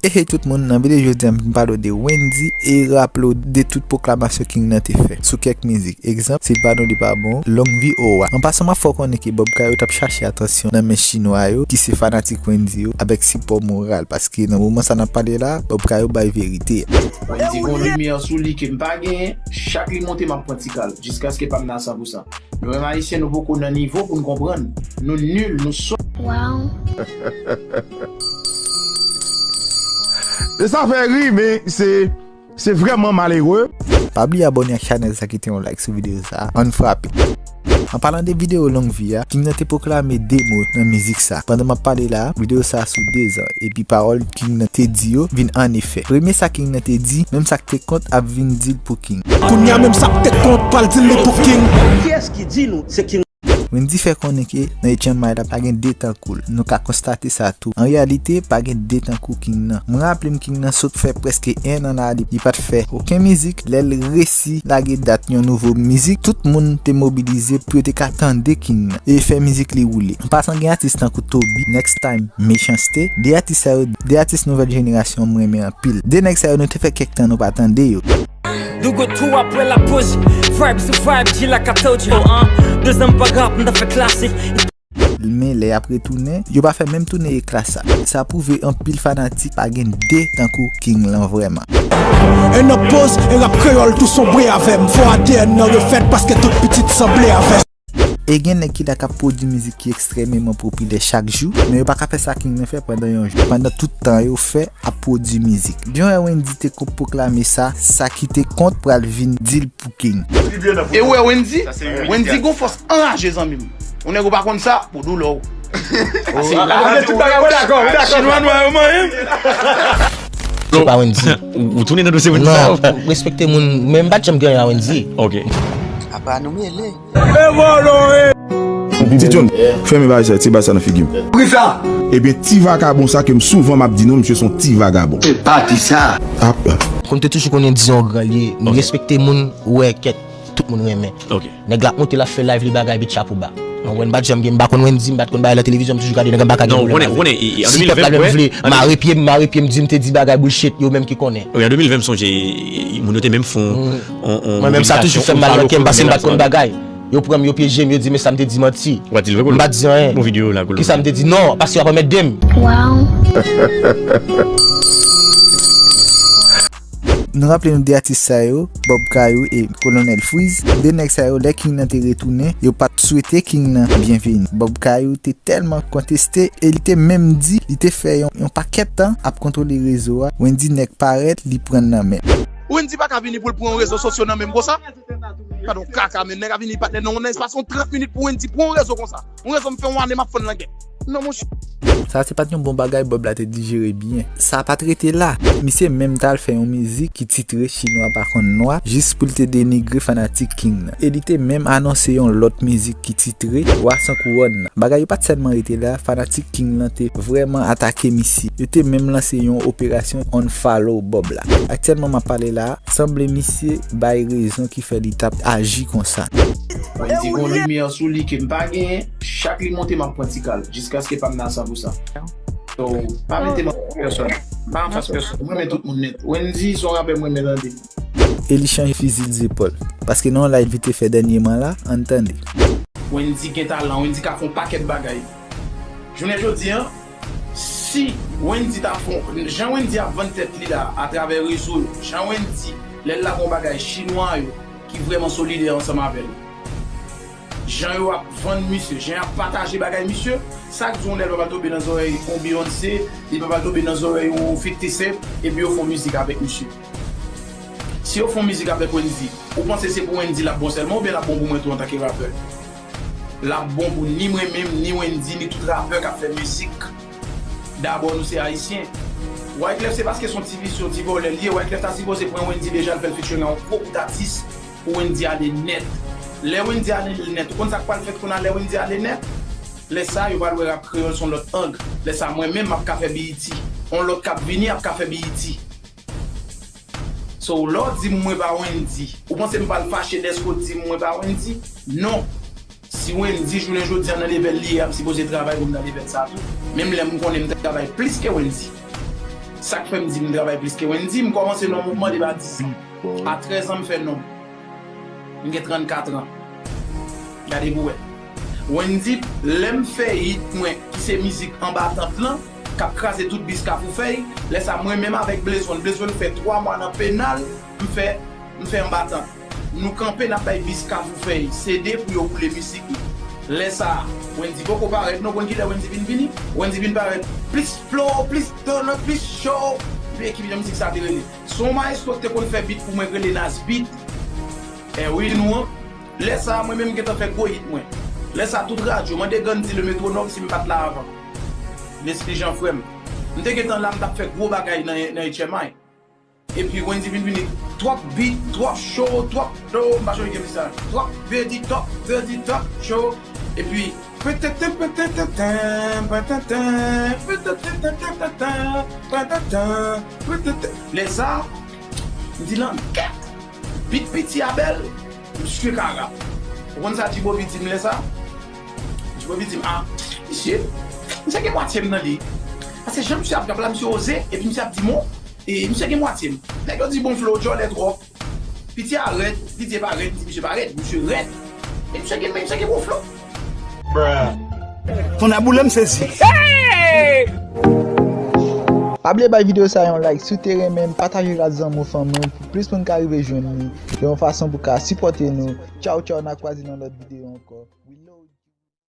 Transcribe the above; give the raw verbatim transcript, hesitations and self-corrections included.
Hey hey tout moun, nan videyo jodi a m vin pale w de Wendyy e raple w de tout pwoklamasyon King nan te fè sou kèk mizik. Egzanp, si l pa nou li pa bon, Long Vi Owa. An pasan m ap fè w konnen ke Bob Kayou t ap chache atansyon nan men chinwa yo ki se fanatik Wendyy yo avèk sipò moral, paske nan moman sa n ap pale la, Bob Kayou bay verite a. Wendyy gon limyè sou li ke m pa genyen, chak li monte m ap pran ti kal, jiskaske pa m nan san pou san. Nou menm ayisyen nou poko nan nivo pou n konprann. Nou nil, nou sòt. Wow. E sa fè ri, men se, se vrèman malere. Pa bliye abòne ak chanèl sa, kite yon like sou videyo sa, ann frape. An palan de videyo Long Vi a, King nan te pwoklame de mo nan mizik sa. Pandan m ap pale la, videyo sa sou dezan, epi pawòl King nan te di yo vin an efè. Premye sa King nan te di, menm sa k te kont ap vin di l pou King. Kounye a menm sa k te kont pral di l li pou King. Kiyès ki di nou se King? Wendyy fè konnen ke nan etchanmay la pa gen de tankou l. Nou ka konstate sa tou. An reyalite, pa gen de tankou King nan. Mwen raple m King nan sot fè prèske en an la li, li pa t fè okenn mizik. Lè l resi lage dat yon nouvo mizik, tout moun te mobilize pou yo te ka tande King nan e fè mizik li woule. An pasan gen atis tankou Toby, Next Time, Mechanste. De atis sa yo, de atis nouvèl jenerasyon m renmen anpil. De nèg sa yo nou te fè kèk tan nou pa tande yo. Dougo tou apre la poz, vibe sou vibe, G la ka told you. Oh, an, de zan m pa rap, m ta fè klasik. Men lè y ap retounen, yo pa fè menm tounen ekla sa. Sa pwouve anpil fanatik pa gen de tankou King lan vrèman. E nan poz, e rap kreyòl tou sonbre avè m. Fò A D N nan refèt paske tout pitit sanble avè m. E gen nèg ki la k ap pwodui mizik ki ekstrèmeman popilè chak jou, men yo pa ka fè sa King nan fè pandan yon jou, pandan tout tan yo fè ap pwodui mizik. Jan wè Wendyy te ko pwoklame sa, sa ki te kont pral vin di l pou King. E ou wè Wendyy? Wendyy gon fòs anraje zanmi m. Yon nèg ou pa konn sa, pou doulè w. Pase la. Chinwa nwa yo manyen. Se pa Wendyy. Ou, ou tounen nan dosye Wendyy sa? Non, respekte moun, men m pa t janm gen anyen a Wendyy. Ok. Apa nou mele. Ti John, fèmen bagay sa, ti bagay sa nan figi m. Poukisa? Ebyen, ti vagabon sa ke m souvan m ap di nou, misye se yon ti vagabon. Se pa di sa. Ap. Kon te toujou konnen di yon gran li ye, m respekte moun, ou wè kèt, tout moun renmen. Ok. Nèg la ap monte, l ap fè live li bagay, beat chapo ba. Mwen, mwen, m pa t janm gen, m pa konn Wendyy, m pa t konn bagay nan televizyon, m toujou gade nèg anba ka gen pwoblèm avè l. Si pèp la menm vle, mare pye m, mare pye m, di m te di bagay bullshit, yo menm ki konnen. Wi, an de mil ven, m sonje, moun yo te menm fè yon, yon, yon mobilizasyon, yon falo pou King nan. Mwen menm, sa toujou fè m mal nan kè m, paske m pa t konn bagay. Yo pran m, yo pyeje m, yo di, men sa m te di manti. Ou pa t di l vre, Kolo? M pa t di anyen. Bon videyo la, Kolo. Kisa m te di? Non, paske w ap anmède m. Wow. Nou raple nou de atis sa yo, Bob Kayou e Kolonèl Freeze. De nèg sa yo, lè King nan te retounen, yo pa t swete King nan byenveni. Bob Kayou te tèlman konteste e li te menm di li te fè yon, yon pakèt tan ap kontwole rezo a. Wendyy nèk parèt, li pran nan men. Wendyy pa ka vini pou l pran yon rezo sosyo nan men m konsa. Gade yon kaka, men nèg a vini patnè nan yon espas yon trant minit pou Wendyy pran yon rezo konsa. Yon rezo m fè yon ane m ap fann langèt. Non, monchè. Sa se pa t yon bon bagay Bob la te dijere byen. Sa pa t rete la. Misye menm t al fè yon mizik ki titre Chinwa pa konn nwa, jis pou l te denigre fanatik King nan. E li te menm anonse yon lòt mizik ki titre Wa San Kouwòn nan. Bagay yo pa t sèlman rete la, fanatik King nan te vrèman atake misye. Yo te menm lanse yon operasyon unfollow Bob la. Aktyèlman m ap pale la, sanble misye bay rezon ki fè li t ap aji konsa. Wendyy gon limyè sou li ke m pa genyen, chak li monte m ap pran ti kal, jiskaske pa m nan san pou san. So, pa mete m anfas pèsòn. Pa anfas pèsòn. Mwen renmen tout moun nèt. Wendyy se yon rapè mwen renmen tande. E li chanje fizi zepòl. Paske nan yon live li te fè dènyèman la, ann tande. Wendyy gen talan, Wendyy ka fè yon pakèt bagay. Jounen jodi a, si Wendyy ta fè, jan Wendyy ap vann tèt li la, atravè rezo yo, jan Wendyy, lè l lage yon bagay chinwa yo, ki vrèman solidè ansanm avè l. Jan yo ap vann misye, jan y ap pataje bagay misye, sa k di yon lè l pa pral tonbe nan zòrèy yon Beyoncé, li pa pral tonbe nan zòrèy yon fifty Cent, epi yo fè yon mizik avèk misye. Si yo fè yon mizik avèk Wendyy, ou panse se pou Wendyy l ap bon sèlman oubyen l ap bon pou mwen tou antanke rapè? L ap bon pou ni mwen menm, ni Wendyy, ni tout rapè k ap fè mizik. Dabò nou se ayisyen. Wyclef se paske se yon ti visye, yon ti vòlè li ye. Wyclef ta sipoze pran Wendyy deja, l fè l featuring ak yon gwo bout atis pou Wendyy ale nèt. Lè Wendyy ale nèt, ou konn sa k pral fèt kounye a lè Wendyy ale nèt? Lè sa a, yo pral wè rap kreyòl se yon lòt ang. Lè sa a, mwen menm, m ap ka fè B E T. Yon lòt k ap vini ap ka fè B E T. So, lè w di m mwen pa Wendyy, ou panse m pral fache dèske w di m mwen pa Wendyy? Non. Si Wendyy jounen jodi a nan level li ye a, m sipoze travay pou m nan level sa tou. Menm lè m konnen m travay plis ke Wendyy. Sa k fè m di m travay plis ke Wendy, m kòmanse nan mouvman depi a dis an. A trèz an, m fè nonm. M gen trannkat an. Gade pou wè. Wendy, lè m fè hit mwen, ki se mizik Anba Tant lan, k ap kraze tout bis Kafou Fèy, lè sa mwen menm avèk Blaze One. Blaze One fè twa mwa nan penal, m fè, m fè Anba Tant. Nou kanpe, n ap bay bis Kafou Fèy C D pou yo woule mizik li. Lè sa a, Wendy poko parèt non, konn kilè Wendy vin vini? Wendy vin parèt plis flow, plis talent, plis show. Epi ekip jan mizik sa te rele. Se yon maestro ki te konn fè beat pou mwen k rele Nas Beat. E wi, nou an. Lè sa a, mwen menm m gentan fè gwo hit mwen. Lè sa a, tout radyo, mande Gandhi le métronome si m pa t la avan. Leslie Jean frè m. M te gentan la, m t ap fè gwo bagay nan, nan H M I. Epi Wendy vin vini, twòp beat, twòp show, twòp show, m pa chonje gen sa. Twòp verdi, twòp verdi, twòp show. Epi, peteten, peteten, peteten, peteten, peteten, peteten, peteten. Lè sa, m di lan kèt. Beat piti a bèl, misye ka rap. Ou konn sa Djibobi di m lè sa? Djibobi di m, a, misye, misye gen mwatye m nan li. Paske jan misye ap rap la, misye oze, epi misye ap di mo, e misye gen mwatye m. Nèg yo di bon flow, djòlè twòp. Piti a rèd, li di e pa rèd, m di misye pa rèd, misye rèd. E misye gen, misye gen bon flow. Fon a boule m sezi. Pa bliye bay videyo sa yon like, si w te renmen, pataje l ak zanmi w, fanmi w, pou plis moun ka rive jwenn li, yon fason pou ka sipòte nou. Tchaw, tchaw, n a kwaze nan lòt videyo ankò.